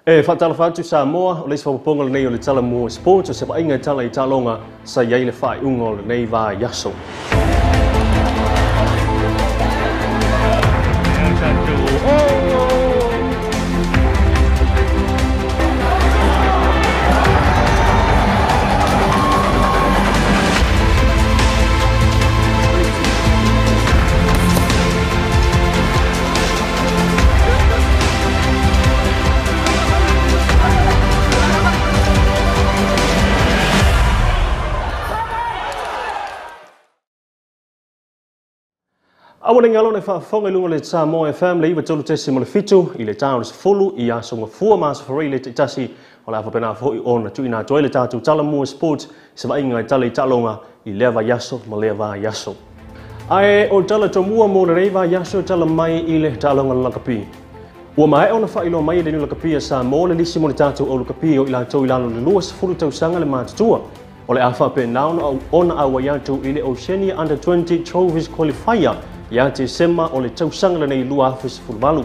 E faatalofa atu Samoa, o le isi faaopoopoga lenei o le Tala Mua Sports, o se vaaiga e tala i taaloga sa i ai le faaiuga o lenei vaiaso. Aua le galo le faafofoga i luga o le Samoa FM le 93.7 i le ta o le 10 i aso Gafua ma aso Faraile le taitasi o le a faapena foi ona tuuina atu ai le tatou Tala Mua Sports se vaaiga e tala i taaloga i lea vaiaso ma lea vaiaso. Ae o tala tomua mo lenei vaiaso tala mai i le taaloga lakapi. Ua maea ona faailoa mai e le lakapi a Samoa le lisi mo le tatou au lakapi o i latou i lalo le 20 tausaga le matutua. O le a faapena ona auai atu i le Oceania Under 20 Trophies Qualifier ia Tesema o le tausaga lenei 2018.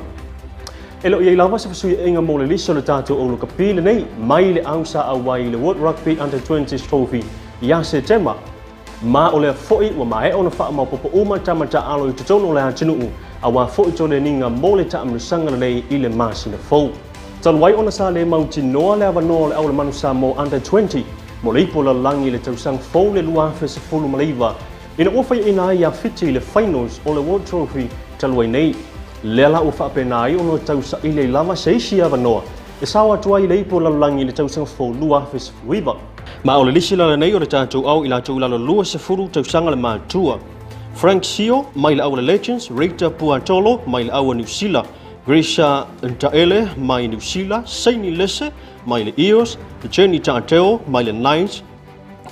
E le o iai lava se fesuiaiga mo le lisi o le tatou au lakapi lenei mai le au sa auai i le World Rugby Under 20 Trophy ia Setema. Ma o lea foi ua maea ona faamaopoopo uma tama taalo i totonu o le atunuu auā foi toleniga mo le taamilosaga lenei i le masina fou. Talu ai ona sa le mautinoa le avanoa o le au le manu Samoa Under 20 mo le ipu o lalolagi i le tausaga fou le 2019 ina ua faiaina ai ia Fiti i le finals o le World Trophy talu ai nei. Lea la ua faapena ai ona tausaili ai lava se isi avanoa e sao atu ai le ipu o lalolagi i le tausaga fou 2019. Ma o le lisi la lenei o le tatou au i latou i lalo 20 tausaga le matua. Frank Sio mai le au o le Legends, Rita Puatolo mai le au a New Zealand, Grisha Ntaele mai New Zealand, Saini Lese mai le Eels, Jenny Ta'ateo mai le Nines,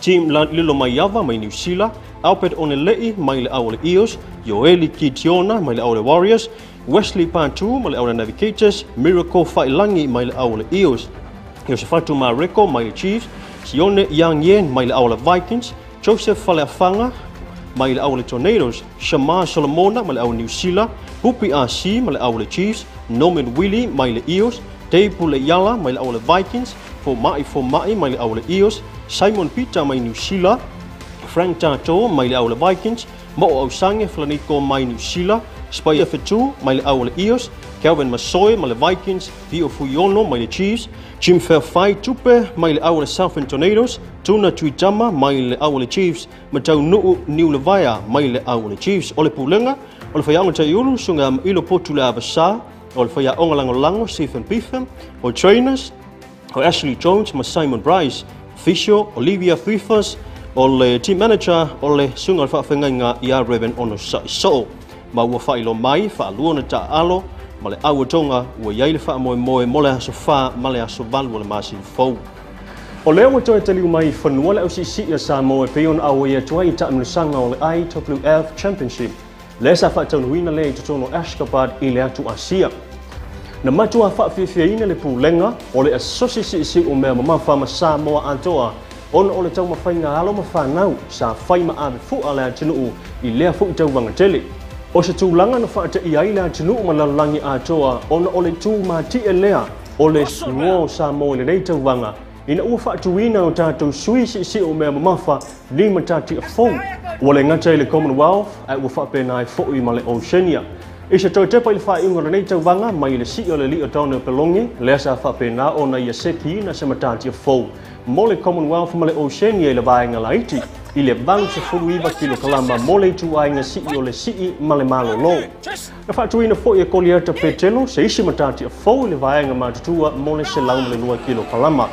Jim Lilo Maiava mai New Zealand, Albert Onelei mai le au o le Eels, Yoeli Kitiona mai le au o le Warriors, Wesley Patu mai le au o le Navigators, Miracle Failangi mai le au o le Eels, Josefatu Mareko mai le Chiefs, Sione Yang Yen mai le au o le Vikings, Joseph Faleafanga mai le au o le Tornadoes, Shamar Solomona mai le au New Zealand, Pupi RC mai le au o le Chiefs, Norman Willie mai le Eels, Dave Puleiala mai le au o le Vikings, Fomai mai le au o le Eels, Simon Peter mai New Zealand, Frank Tato mai le au o le Vikings, Mo'o Ausange Flaniko mai New Zealand, Spaia Fetu mai le au o le Eels, Calvin Masoe mai le Vikings, Vio Fuiono mai le Chiefs, Jim Fairfai Tupe mai le au o le Southern Tornadoes, Tuna Tuitama mai le au o le Chiefs, Mataunu'u Niulevaea mai le au o le Chiefs. O le pulega o le faiaoga taiulu suga ilo potu le avasa, o le faiaoga lagolago Stephen Beetham, o trainers o Ashley Jones ma Simon Bryce, physio Olivia Fifas, o le team manager o le suga o le faafegaiga ia Revan Ono Saisoo. Ma ua faailoa mai faalua ona taaalo ma le auatoga ua iai le faamoemoe mo le aso 4 ma le aso 8 o le masina fou. O lea ua toe taliu mai i fanua le ausiisii a Samoa e pei ona auai atu ai i taamilosaga o le IWF Championship lea sa faataunuina lea i totonu o Ashgabat i le atu Asia. Na matua faafiafiaina le pulega o le asosi siisii o mea mamafa ma Samoa atoa ona o le taumafaiga alo ma fanau sa fai ma ave fua le atunuu i lea foi tauvaga tele. O se tulaga na faataia ai le atunuu ma lalolagi atoa ona o le tumatie lea o le suo o Samoa i lenei tauvaga ina ua faatuina o tatou sui siisii o mea mamafa lima tatia fou. Ua le gata i le Commonwealth ae ua faapena ai foi ma le Oceania. I se toe tepa i le faaiuga o lenei tauvaga mai le sii o le alii o Donald Pelonge, lea sa faapena ona ia sekiina se matatia fou mo le Commonwealth ma le Oceania i le vaega laiti i le 89 kilokalama mo le ituaiga sii o le sii ma le malolo. Na faatuina foi e Koliata Petelo se isi matatia fou i le vaega matutua mo le 102 kilokalama.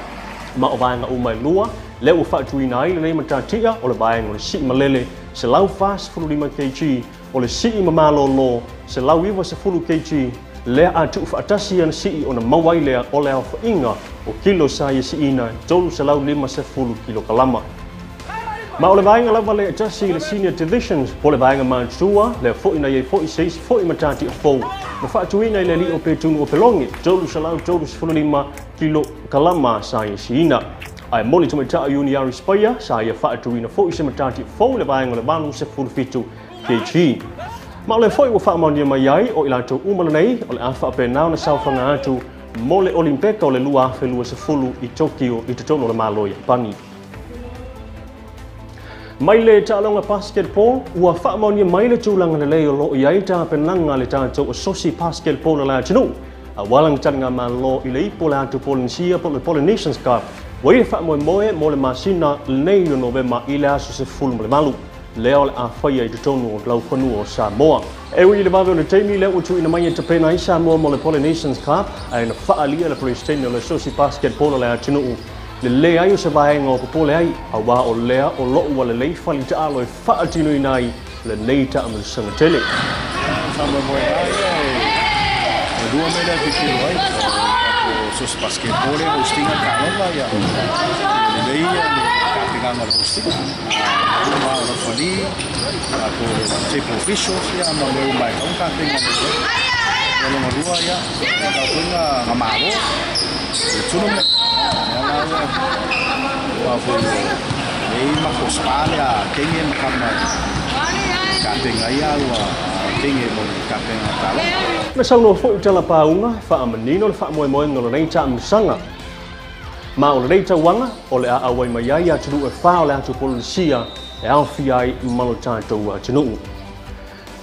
Ma o vaega uma e lua, lea ua faatuina ai lenei matatia o le vaega o le sii malele 145 kg, o le sii ma malolo 190 kg, lea a tuufaatasi ana sii ona maua ai lea o le aofaiga o kilo sa ia siina 350 kilokalama. Ma o le vaega lava le tasi i le Senior Divisions po le vaega matutua lea foi na iai foi se isi foi matatia fou na faatuina i le alii o Petunu o Pelonge 335 kilokalama sa ia siina. Ae mo le tamaitai Uniari Spaia sa ia faatuina foi se matatia fou i le vaega o le 87 kg. Ma o le foi ua faamaonia mai ai o i latou uma lenei o le a faapena ona saofaga atu mo le Olimpeka o le 2020 i Tokyo i totonu o le Malo o Iapani. Mai le taaloga basketball, ua faamaonia mai le tulaga lelei o loo i ai tapenaga le tatou asosi basketball a le atunuu aua lana taligamalo i le ipu o le atu Polynesia po o le Polynesians Cup ua i le faamoemoe mo le masina lenei o Novema i le aso 18 lea o le a faia i totonu o laufanua o Samoa. E ui i le vave o le taimi lea ua tuuina mai e tapena ai Samoa mo le Polynesians Cup, ae na faaalia le Peresetene o le asosi basketball a le atunuu le leai o se vaega o popole ai, auā o lea o loo ua lelei fale taalo e faatinoina ai lenei taamilosaga tele. Faamoemoe ia e lua mea lea tilotilo ai tatou asosi basketball lea hostinga le taaloga ia lelei ia le tapenaga o le hostinga uma o referee tatou table officials ia ma mea uma e tatau ona tapena lelei ai. Ia lona lua ia tatau foi ona malo le tournament ia la ua aua foi nei matou spa lea kenge ma kama tapena ia ua kenge mo le tapena taaloga. Na saunoa foi i tala pauga faamanino le faamoemoega o lenei taamilosaga. Ma o lenei tauaga o le a auai mai ai atunuu e fa o le atu Polynesia e aofia ai ma lo tatou atunuu.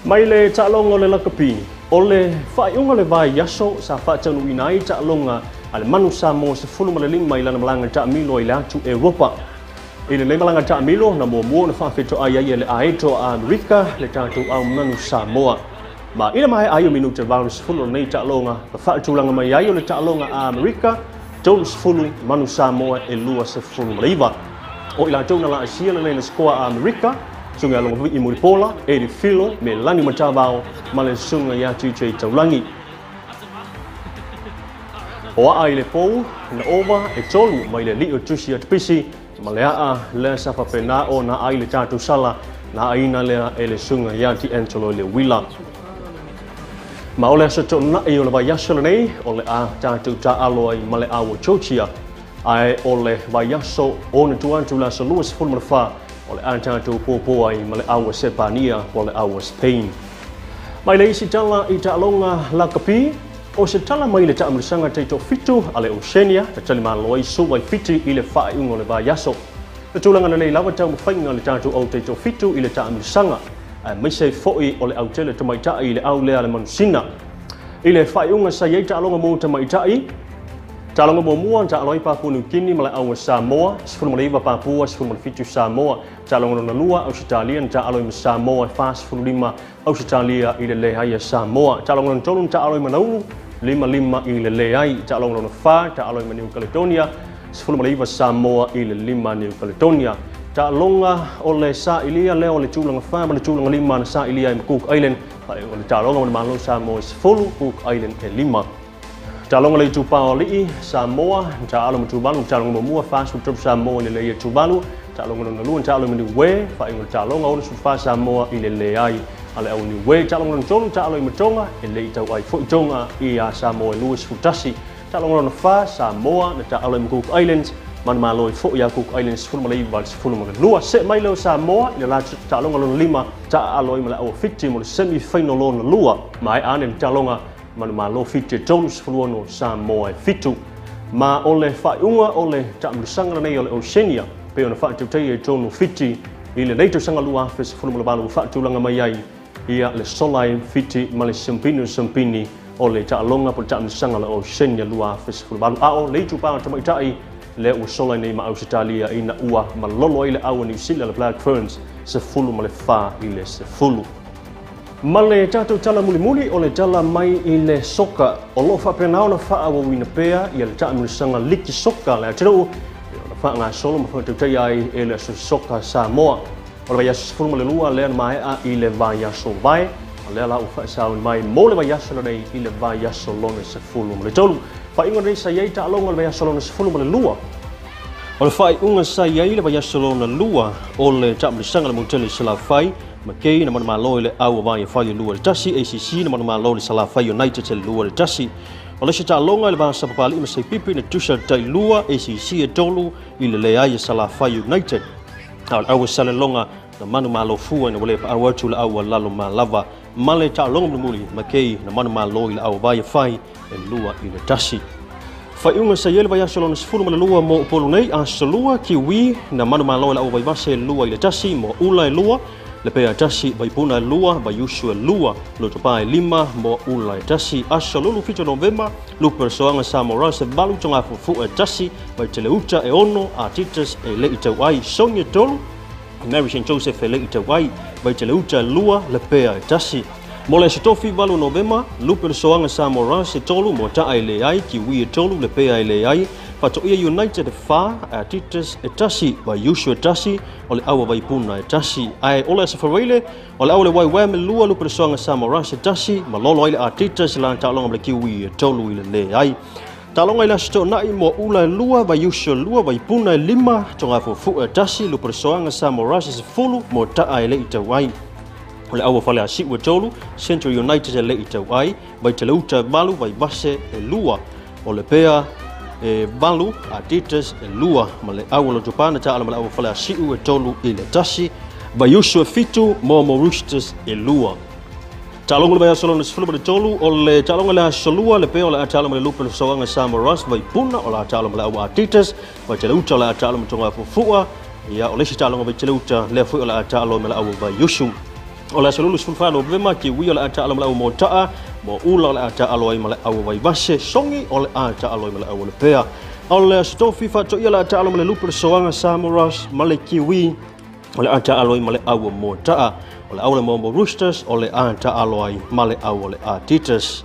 Mai le taaloga o le lakapi, o le faaiuga o le vaiaso sa faataunuuina ai taaloga a le Manu Samoa 15 i lana malaga taamilo ai le atu Europa. I lenei malaga taamilo na muamua na faafetoai ai e le Aeto a Amerika le tatou au Manu Samoa. Ma i le maea ai o minute 80 o lenei taaloga na faatulaga mai ai o le taaloga a Amerika 30 Manu Samoa e 29. O i latou na laasia lenei na skoa a Amerika, susuga ia Logavii Mulipola, Eddie Filo, me Lani Matavao ma le susuga ia TJ Taulangi. O aa i le pou na ova e tolu mai le alii o Tusi Atupisi ma le aa lea sa faapena ona ai le tatou sala na aaina lea e le susuga ia D'Angelo i le uila. Ma o le aso toonai o le vaiaso lenei o le a tatou taaalo ai ma le au o Georgia, ae o le vaiaso o na tua atu le aso 24 o le a tatou pōpō ai ma le au o Sepania po o le au o Spain. Mai le isi tala i taaloga lakapi, o se tala mai le taamilosaga taitoafitu a le Oceania na talimalo ai Suva i Fiti i le faaiuga o le vaiaso. Le tulaga lelei lava taumafaiga le tatou au taitoafitu i le taamilosaga, aemaise ai foi o le autele tamaitai i le au lea a le Manusina. I le faaiuga sa i ai taaloga mo tamaitai, taaloga muamua na taalo ai Papua New Guinea ma le au a Samoa, 19 Papua, 17 Samoa. Taaloga lona lua, Ausetalia na taalo ai ma Samoa, 45 Ausetalia i le leai a Samoa. Taaloga lona tolu na taalo ai ma Nauru, 5-5 i le leai. Taaloga lona fa, taalo ai ma New Caledonia, 19 Samoa i le 5 New Caledonia. Taaloga o le sailia lea o le tulaga 4 ma le tulaga 5 na sailia ai ma Cook Island, o le taaloga o le Malo Samoa e 10, Cook Island e 5. Taaloga le itupa o alii, Samoa, na taalo ma Tuvalu, taaloga muamua 43 Samoa i le leai a Tuvalu, taaloga lona lua na taalo ma Niue, faaiuga o le taaloga 64 Samoa i le leai a le au Niue. Taaloga lona tolu na taalo i ma Tonga, e le i tauai foi Tonga i a Samoa e 21. Taaloga lona fa, Samoa na taalo i ma Cook Islands, mana malo i foi a Cook Islands 19 i le 12. Se mai leo Samoa i le la taaloga lona 5, taaalo ai ma le au Fiti mo le semi final lona lua. Ma e ane le taaloga mana malo Fiti e 36 Samoa e 7. Ma o le faaiuga o le taamilosaga lenei o le Oceania pe ona faatautaia i totonu o Fiti i lenei tausaga 2018 ua faatulaga mai ai ia le sola ai Fiti ma le siampini o siampini o le taaloga po o le taamilosaga o le Oceania 2018. A o le itupa o tamaitai lea ua sola ai nei ma Ausetalia ina ua malolo ai le au a New Zealand le Black Ferns 14 i le 10. Ma le tatou tala mulimuli o le tala mai i le soka o loo faapena ona faaauauina pea ia le taamilosaga liki soka le atunuu ona faagasolo ma faatautaia ai e le Asosi Soka Samoa. O le vaiaso 12 lea na maea i le vaiaso vae, o lea la ua faasauni mai mo le vaiaso lenei i le vaiaso lona 13. Faaiuga lenei sa i ai taaloga o le vaiaso lona 12. O le faaiuga sa i ai le vaiaso lona 2 o le taamilosaga le Moutele i Salafai, Makei na manumalo i le au o Vaia Fai e 2-1, ACC na manumalo i le Salafai United e 2-1. O le isi taaloga i le va Sapapalii ma Seipipi na tusa tai 2, ACC e 3 i le leai a Salafai United. A o le au a Salelologa na manumalo fua ina ua le paau atu le au a lalo malava. Ma le taaloga mulimuli, Makei na manumalo i le au o Vaia Fai e 2-1. Faiunga sa iele vai aso lona 12 mo Upolu nei aso lua Kiwi na manu malo le au Vaivase 2-1 mo Ula e 2 le pea 1 Vaipuna e 2 Vaiusu e 2 Lotopa e 5 mo Ula e 1 aso lulu 7 Novema Lupe Soanga Samoa se 8 tonga fufu e 1 Vaiteleuta e 6 Artitas e le i tau ai Sonia 3 Mary St. Joseph e le i tau ai Vaiteleuta e 2 le pea e 1 Mo le tofi 8 Novema, Lupe Soanga Samoa se 3 mo ta'a e le ai, Kiwi e 3 le pea e le ai, Fatoia United e 4, Artitas e 1, Vaiusu e 1, o le aua Vaipuna e 1. Ae o le asa fareile, o le aua le waiwea me 2 Lupe Soanga Samoa se 1, ma lolo ai le Artitas la ta'alonga ma le Kiwi e 3 i le le ai. Ta'alonga i le aso to'ona'i mo Ula e 2, Vaiusu e 2, Vaipuna e 5, tonga fuafu'a e 1, Lupe Soanga Samoa se 10 mo ta'a e le i tau ai. O le aua fale a siu e 3, Central United e le i tau ai, Vaiteleuta e 8, Vaivase e 2, o le pea e 8, Artitas e 2, ma le aua Lotopana ta'ala ma le aua fale a siu e 3-1, Vaiusu e 7, Momo Roosters e 2. Ta'alonga le vai aso lona 13, o le ta'alonga le aso 2, le pea o le a ta'ala ma le Lupe le Soanga Samoa Vaipuna, o le a ta'ala ma le aua Artitas, Vaiteleuta o le a ta'ala ma tonga fuafua, ia o le isi ta'alonga Vaiteleuta, lea foi o le a ta'ala ma le aua Vaiusu. O le aso lulu 14 Novema, Kiwi o le a ta'alo ma le au Mota'a, mo Ula o le a ta'alo ai ma le au Vaivase, Songi o le a ta'alo ai ma le au le pea. O le aso tofi fa'ato'ia le a ta'alo ma le Lupe le Soaga Samoa ma le Kiwi, o le a ta'alo ai ma le au Mota'a, o le au le Momo Roosters, o le a ta'alo ai ma le au o le Artitas.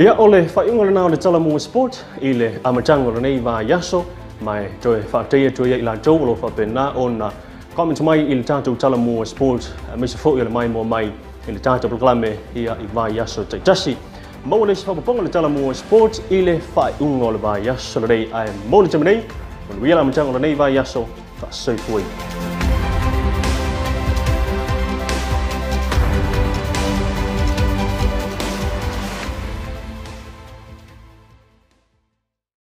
Ia o le fa'aiuga lenā o le Talamua Sport i le amataga o lenei vaiaso, mai toe fa'ataia toe ia i latou o lo fa'apena ona comment mai i le tatou Talamua Sport, aemaise fo'i o le mai moa mai i le tatou polokalame ia i vaiaso ta'itasi. Maua le isi fa'apopoga le Talamua Sport i le fa'aiuga o le vaiaso lenei ae mo le taimi nei, manuia le amataga o lenei vaiaso fa'asoifua.